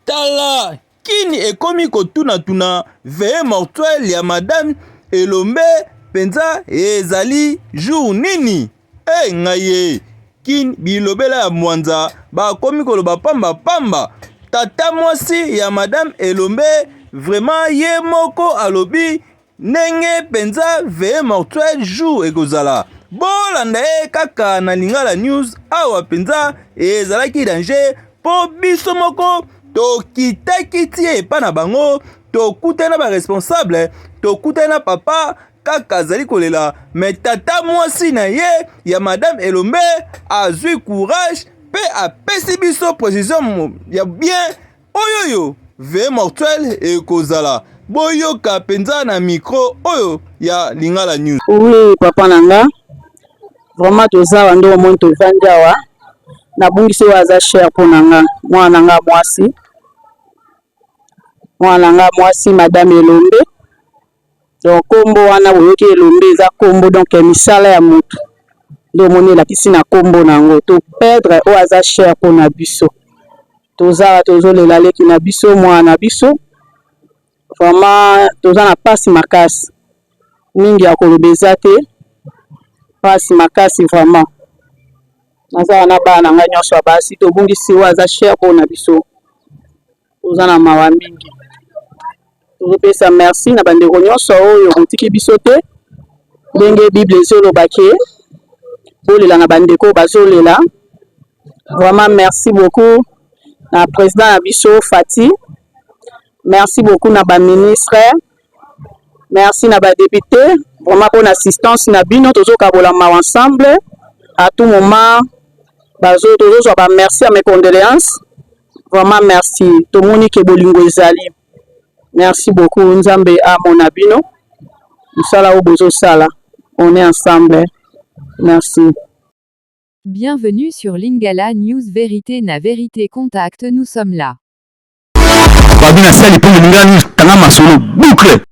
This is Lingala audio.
Tala Kin ekomi kotunatuna veillee mortuelle ya madame Elombe penza ezali jour nini? Eh ngai ye Kin bilobela ya mwanza bakomi koloba pamba pamba. Tata mwasi ya madame Elombe vraiment ye moko alobi Ndenge penza veillee mortuaire jour ekozala bolanda ye kaka na Lingala News awa penza ezalaki danger po biso moko tokitaki ti epa na bango tokutani na ba responsable tokutani na papa kaka azali kolela me tata mwasi na ye ya madame Elombe azwi courage pe apesi biso precision ya bien Oyoyo veillee mortuelle ekozala boyoka penza na micro oyo ya Lingala News. Oui papa na nga vraiment toza awa nde omoni tovandi awa nabungisi oyo aza cher mpo na nga mwana na nga mwasi mwana na nga mwasi madame Elombe Donc kombo wana boyoki elombe eza kombo donc misala ya mutu nde omoni elakisi na kombo na yango to perdre oyo aza cher pona biso toza tozolela leki na biso mwana na biso vraiment toza na pasi makasi mingi ya koloba eza te pasi makasi vraiment naza na bana na ngai nyonso ya basi tobungisi oyo aza cher pona biso Toza na mawa mingi. Tozopesa merci na bandeko nyonso oyo botiki biso te, ndenge Bible ezoloba ke bolela na bandeko bazolela. Vraiment merci beaucoup na president na biso Fati, merci beaucoup na ba ministre, merci na ba depute vraiment pona assistance na bino. Tozokabola mawa ensemble à tout moment, bazo tozozwa ba merci ya mes condoléances. Vraiment merci tomoni ke bolingo ezali merci beaucoup nzambe amona bino mosala oyo bozosala on est ensemble merci. Bienvenue sur Lingala News Verite na Verite Contact nous sommes là. Babi na sali mpo Lingala News tanga masolo boucle.